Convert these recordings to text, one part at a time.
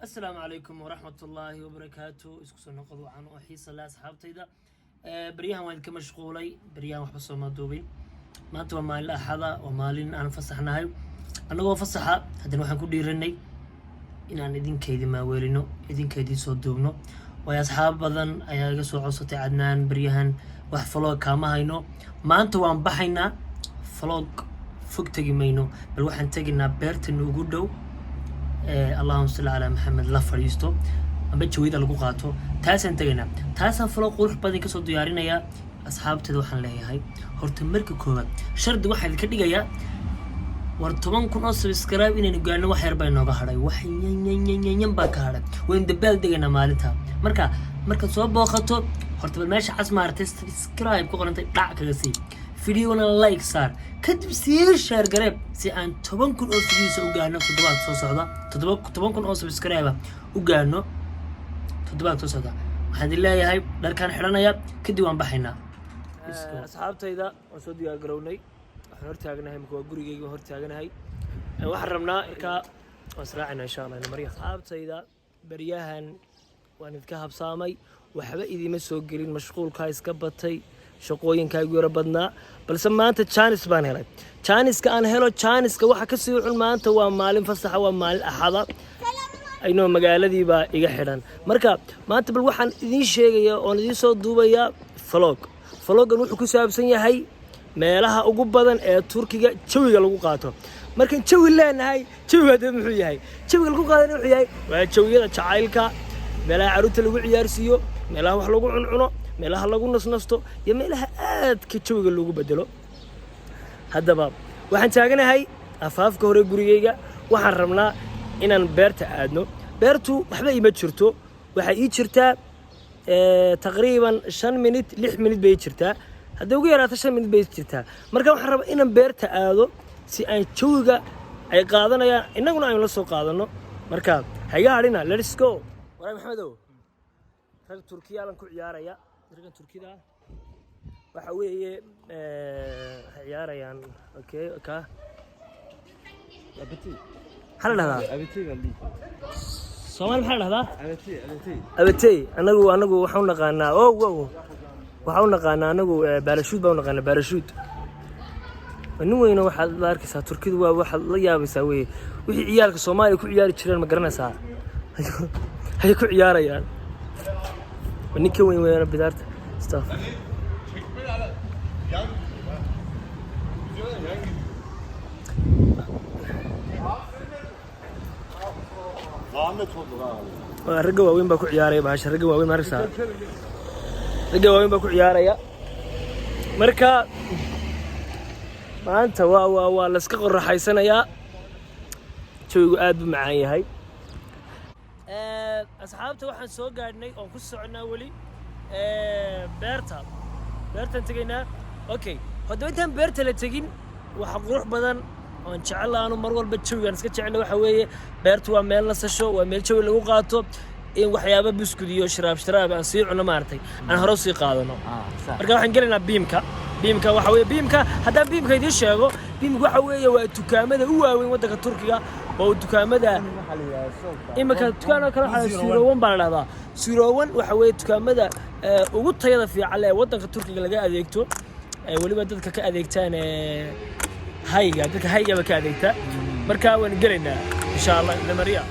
Asalaamu calaykum waraxmatullaahi wabarakaatu. Isku soo noqod wacan oo xiisa leh, asxaabtayda. Baryahan waan idinka mashquulay, baryahan waxba sooma duubin. Maanta waa maalin Axada, waa maalin aan fasaxnahay. Annagoo fasaxa haddana waxaan ku dhiiranay inaan idinkaydin maaweelino, idinkaydin soo duubno, waayo asxaab badan ayaa iga soo codsatay: "Cadnaan, baryahan wax vlog kaama hayno." Maanta waan baxaynaa, vlog fog tegi mayno, bal waxaan tegaynaa beerta nuugu dhow ee, allahuma salli calaa Maxamed, la fadhiisto amba jawida lagu qaato. Taasaan tegaynaa, taasaan vlog qurux badan kasoo diyaarinayaa. Asxaabteeda waxaan leeyahay, horta marka koowaad shardi waxaa idinka dhigayaa, war 10,000 oo subscribe inaynu gaarno wax yar baa inooga hadhay, wax yanyanyanyan baa ka hadhay. Waynu dabaal degaynaa maalinta. Marka markaad soo booqato, horta bal meesha cas maaragtay subscribe ku qorantay dhac kaga sii, videona like saar, kadib sii share garee si aan 10,000 oo views u gaarno toddobaad soo socda, 10,000 oo subscribe u gaarno toddobaad soo socda. Waxaan idin leeyahay, dharkaan xidhanaya, kadib waan baxaynaa. Asxaabtayda, waan soo diyaar garownay. Waxaan hortaagnahay marka waa gurigeyga, waan hortaaganahay. Waxaan rabnaa markaa waan israacayna, insha Allah, marya. Asxaabtayda, baryahan waan idinka habsaamay, waxba idiima soo gelin, mashquulkaa iska batay, shaqooyinkaagu yaro badnaa, balse maanta chance baan helay. Chance-ka aan helo, chance-ka waxa kasii xun, maanta waa maalin fasaxa, waa maalin Axada aynoo magaaladiibaa iga xidhan. Marka maanta bal waxaan idiin sheegayaa oon idiin soo duubayaa vlog. Vloggan wuxuu ku saabsan yahay meelaha ugu badan ee Turkiga jawiga lagu qaato. Markaan jawi leenahay, jawiga hadda muxuu yahay? Jawiga lagu qaadana wuxuu yahay waa jawiyada jacaylka, meelaha carruurta lagu ciyaarsiiyo, meelaha wax lagu cuncuno, meelaha lagu nasnasto iyo meelaha aadka jawiga loogu bedelo. Haddaba waxaan taaganahay afaafka hore gurigeyga. Waxaan rabnaa inaan beerta aadno. Beertu waxba iima jirto, waxay ii jirtaa taqriiban 5 minute, 6 minute bay ii jirtaa, hadday ugu yaraato 5 minute bay ii jirtaa. Marka waxaan rabaa inaan beerta aado si aan jawiga ay qaadanayaan innaguna aynu la soo qaadano. Marka hayga hadhina, let's go. Waraay Maxamedow, rag Turkiyaalan ku ciyaaraya, raggan Turkida ah waxa weeye waxay ciyaarayaan. Okay, ka Abati. Maxaa la dhahdaa? Abati baa lii. Soomaali maxaa la dhahdaa? Abati, abati. Abatey. Anagu waxaan u naqaanaa, o wow, waxaan u naqaanaa anagu baalashuud baan u naqaanaa, baalashuud. Waa nin weyno, waxaad la arkaysaa. Turkidu waa waxaad la yaabaysaa weye, wixii ciyaalka Soomaaliya ku ciyaari jireen, ma garanaysaa, ayay ku ciyaarayaan. Waa nin ka weyn weeyaan bidaarta staff. Çekme yan gidiyor ha. Gidiyor yan gidiyor. Zahmet oldu ha abi. Waa ragga waaweyn baa ku ciyaaraya bahasha, ragga waaweyn ma arkaysaa, ragga waaweyn baa ku ciyaaraya. Marka maanta waa layska qoraxaysanayaa, jawigu aad buu macaan yahay. Asxaabta, waxaan soo gaadhnay oon ku soconaa weli beerta. Beertaan tegaynaa. Okay, haddaba intaan beerta la tegin, waxa qurux badan oon jecel aanu mar walba jawigaan iska jecel waxa weeye, beertu waa meel nasasho, waa meel jawi lagu qaato, in waxyaaba buskud iyo sharaab sharaab aan sii cuno, maaragtay, aan hore usii qaadano. Marka waxaan gelaynaa BİM-ka. BİM-ka waxa weeye, BİM-ka haddaan BİM-ka idiin sheego, BİM-ka waxa weeye waa dukaamada u waaweyn waddanka Turkiga, waa dukaamada imika dukaan oo kale waxaa Zero One baa la dhahdaa. Zero One waxa weeye dukaamada ugu tayada fiican leh ee waddanka Turkiga laga adeegto, weliba dadka ka adeegtaan hayga, dadka haygaba ka adeegta. Marka waan gelaynaa, insha Allah, ibna Maria.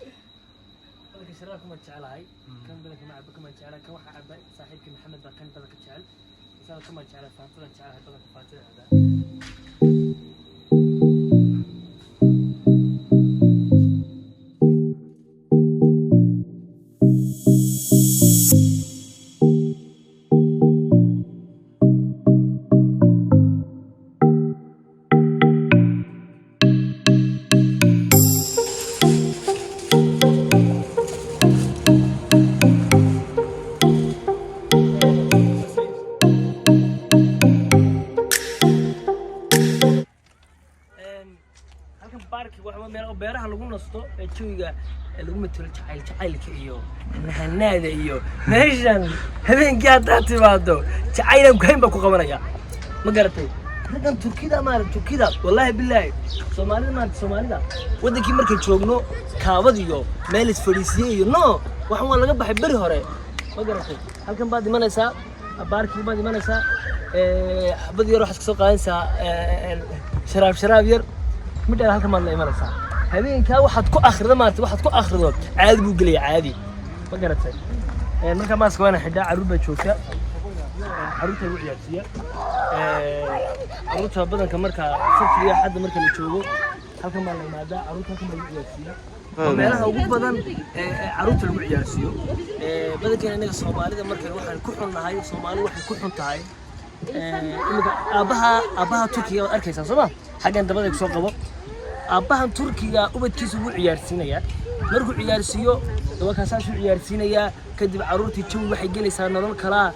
Badanka sharaabka ma jecelahay, kan badanka ma cabo, kama jecelahay. Kan waxaa caba saaxiibkii Maxamed baa kan badanka jecel, isaga kama jecelahay. Faantadan jecelahay, badanka faantada cabaa. Park waxa meel oo beeraha lagu nasto ee jawiga ee lagu matalo jacayl, jacaylka iyo hanaada iyo meeshan. Habeenkii haddaad timaado, jacaylan kuhayn baa ku qabanaya, ma garatay? Raggan Turkida maarag, Turkida, wallaahi bilaahi, Soomaalida maarag, Soomaalida waddankii markay joogno kaabad iyo meel isfadhiisiye iyo no, waxan waa laga baxay beri hore, ma garatay? Halkan baad imanaysaa, park-ii baad imanaysaa, xabad yar waxaad kasoo qaadanaysaa, sharaab, sharaab yar midhaan halkan baad la imanaysaa. Habeenkaa waxaad ku akhrido maarata, waxaad ku akhrido caadi buu gelaya, caadi, ma garatay? Markaa maaska waana xidhaa, carruur baa joogta, carruurta lagu ciyaarsiiya. Carruurta badanka marka Sabtiga iyo Axadda marka la joogo halkan baa la imaadaa, carruurta halkan baa lagu ciyaarsiiya. Waa meelaha ugu badan ee carruurta lagu ciyaarsiiyo. Badankeena innaga Soomaalida markan waxaan ku xunnahay, Soomaali waxay ku xun tahay, iminka aabbaha Turkiga waad arkaysaa, soo ma? Xaggan dabada kusoo qabo. Aabbahan Turkiga ubadkiisa wuu ciyaarsiinayaa. Markuu ciyaarsiiyo dabakaasaasuu ciyaarsiinayaa, kadib carruurtii jawi waxay gelaysaa nolol kalaa,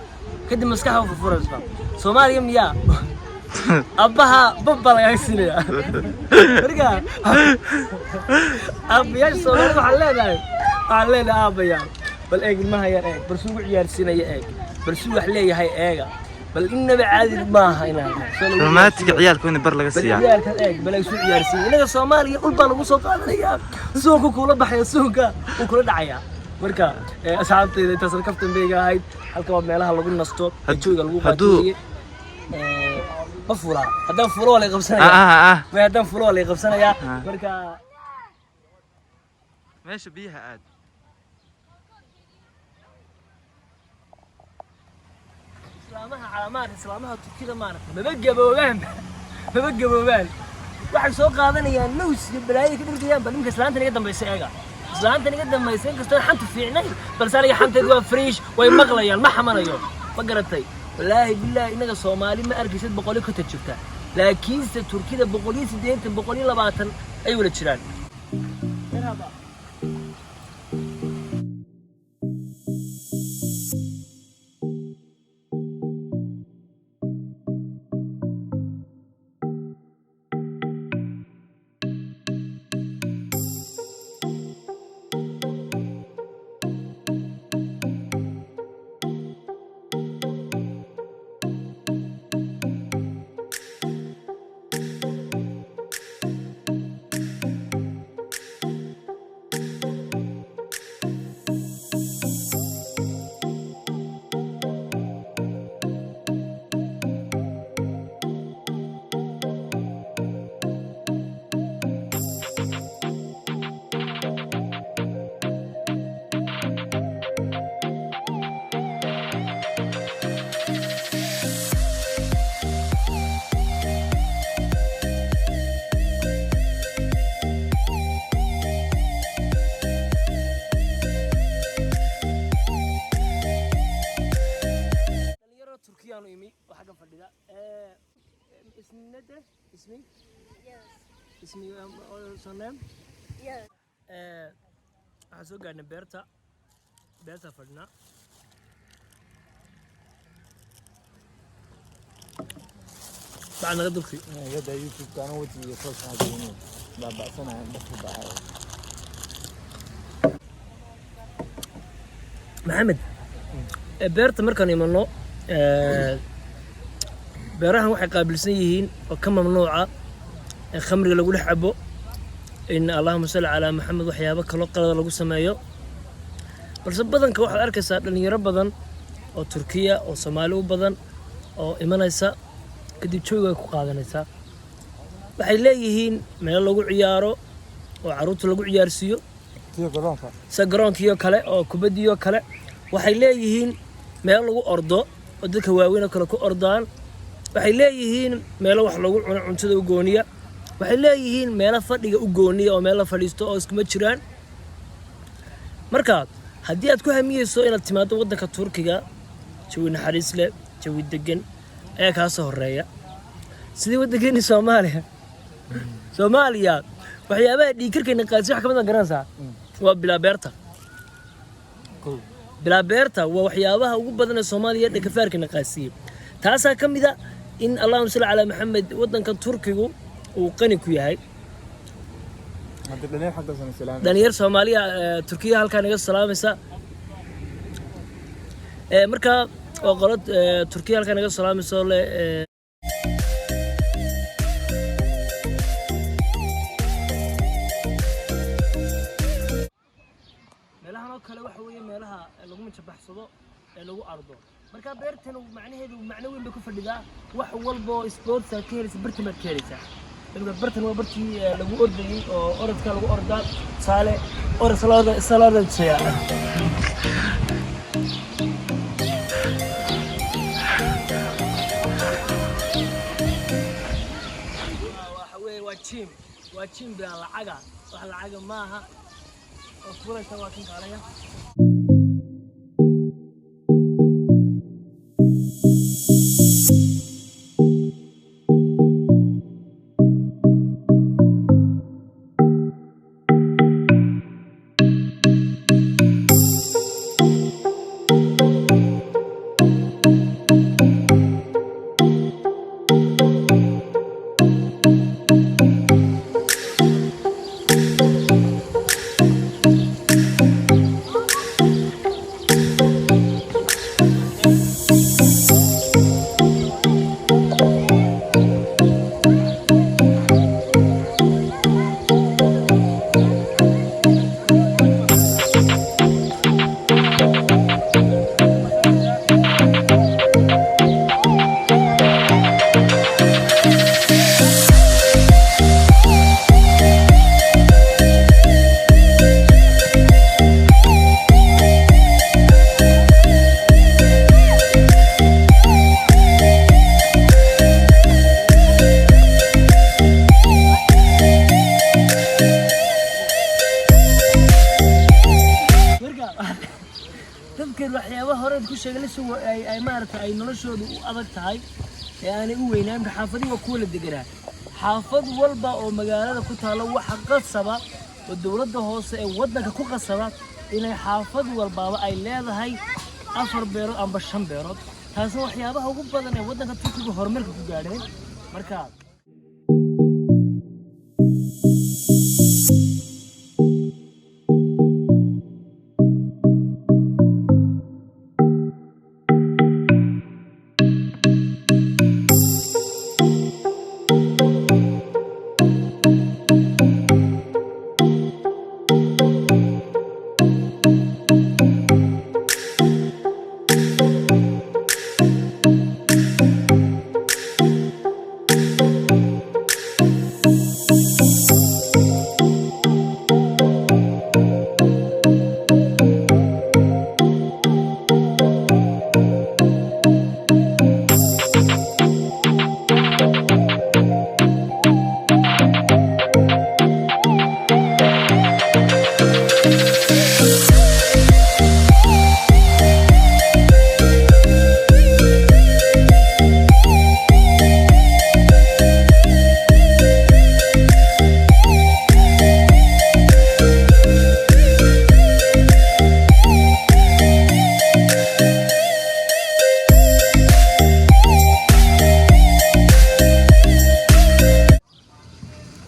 kadib maskaxa furfuraysa. Soomaaliya miyaa? Aabbaha bab baa lagaga siinayaa. Marka aabbayaasha Soomaalida waxaan leenahay aabbayaal, bal eeg ilmaha yar, eeg bal suu ugu ciyaarsiinaya, eeg bal suu wax leeyahay, eega bal innaba caadi maaha inaan soo lagu Romantic ciyaalka in bar laga bal siiyaa. Ciyaalkan eeg, bal eeg suu ciyaarsiin. Inaga Soomaaliya ul baa lagu soo qaadanayaa, suunka kuula baxaya, suunka uu kula dhacayaa. Marka asxaabtayda, intaas kaftan bayga ahayd. Halka waa meelaha lagu nasto ee jawiga lagu qaato weeye. Ma fuulaa? Haddaan fuulo waa lay qabsanayaa. May, haddaan fuulo waa lay qabsanayaa. Marka Meesha biyaha aad. Islaamaha calaamaadka, islaamaha Turkida maaragtay, maba gaboobaan, maba gaboobaan. Waxay soo qaadanayaan naws iyo balaayada ka dhigayaan. Bal nimanka, islaantan iga dambaysa eega, islaantan iga dambaysa. Inkastoo xantu fiicnayn, balse aniga xanteed waa fresh, way maqlayaan, ma xamanayo, ma garatay? Wallaahi bilaahi, innaga Soomaali ma arkaysid 150 jirta, laakiinse Turkida 180, 120 ay wada jiraan. Merhaba. Dhalinyaro Turkiyaanu imi oo xaggan fadhida. Ismi nedir? Ismi? Yes. Ismi surname? Yes. Waxaan soo gaadhnay beerta, beerta fadhinaa. Bacad naga durki. Yada YouTube ana wejiga toos aan gelin, baaba'sanahay, dhexda baxay. Maxamed, beerta markaan imanno, beerahan waxay qaabilsan yihiin oo ka mamnuuca in khamriga lagu dhex cabo, in allahuma salli calaa Maxamed, waxyaabo kaloo qalada lagu sameeyo. Balse badanka waxaad arkaysaa dhalinyaro badan oo Turkiya oo Soomaali u badan oo imanaysa, kadib jawiga ay ku qaadanaysaa. Waxay leeyihiin meelo lagu ciyaaro oo carruurta lagu ciyaarsiiyo. Sida garoonka. Sida garoonkii oo kale oo kubaddii oo kale. Waxay leeyihiin meelo lagu ordo oo dadka waaweyn oo kale ku ordaan. Waxay leeyihiin meelo wax lagu cuno, cuntada u gooniya. Waxay leeyihiin meelo fadhiga u gooniya oo meel la fadhiisto oo iskuma jiraan. Marka haddii aad ku hamiyeyso inaad timaado waddanka Turkiga, jawi naxariis leh, jawi degan ayaa kaa soo horeeya. Sidii waddankeeni Soomaaliya, Soomaaliya waxyaabaha dhiigkarkayna qaadsi wax ka mid a garanaysaa waa bilaa beerta. Bilaa beerta waa waxyaabaha ugu badan ee Soomaaliya dhakafaarkana qaadsiiyey. Taasaa ka mid a in allahuma salli calaa Maxamed waddankan Turkigu uu qani ku yahay. Hadda dhalinyar xaggaasana salaam. Dhalinyar Soomaaliya Turkiya halkaan iga salaamaysa. Marka waa qolo Turkiya halkaan iga salaamaysa oo le meelahan oo kale waxa weeye meelaha lagu mijabaxsado ee lagu ardo. Marka beertan macnaheedu macno weyn bay ku fadhidaa. Wax walba oo sports aad ka helaysa bartan baad ka helaysaa. Imika bartan waa bartii lagu ordayey oo orodka lagu ordaa. Tusaale orod sala orda tusayaa. Waxa weeye waa gym, waa gym bilaa lacaga, wax lacaga maaha oo fulaysa, waa kan kaalaya. Marka dadkan waxyaaba hore ku sheegay la soo ay maaragtay ay noloshoodu u adag tahay ee aanay u weynaan. Marka xaafadihii waa kuwa la deganaa. Xaafad walba oo magaalada ku taalo waxa qasaba oo dowladda hoose ee waddanka ku qasaba inay xaafad walbaaba ay leedahay afar beerood amba shan beerood. Taasna waxyaabaha ugu badan ee waddanka Turkiga horumarka ku gaadheen. Marka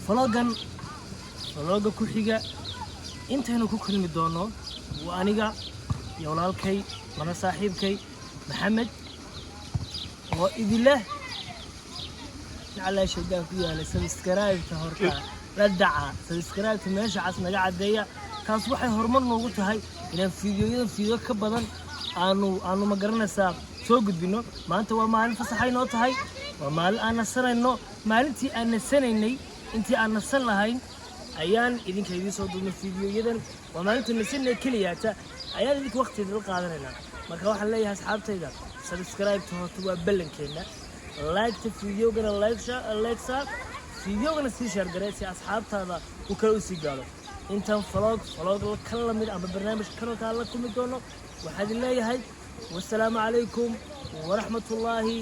vlogan vloga ku xiga intaynu ku kulmi doono, waa aniga iyo walaalkay lana saaxiibkay Maxamed oo idin leh nacalaa shaydaan ku yaalay. Subscribe-ta horta la dhaca, subscribe-ta meesha cas naga caddeeya. Taas waxay horumar noogu tahay inaan fiidiyoyadan fiidiyo ka badan aanu ma garanaysaa soo gudbino. Maanta waa maalin fasaxay noo tahay, waa maalin aan nasanayno. Maalintii aan nasanaynay, intii aan nasan lahayn ayaan idinka idiin soo duubnay fiidiyoyadan. Waa maalinta nasanay keliyaata ayaan idinka waqtigeeda la qaadanaynaa. Marka waxaan leeyahay asxaabtayda, subscribe-ta horta waa ballankeenna, like-ta fiidiyogana like saar, fiidiyogana sii share garee si asxaabtaada uu kale u sii gaaro. Intaan vlog ka lamid ama barnaamij kanoo kale la kulmi doono, waxaa idin leeyahay wasalaamu calaykum waraxmatullaahi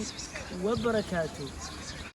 wabarakaatu.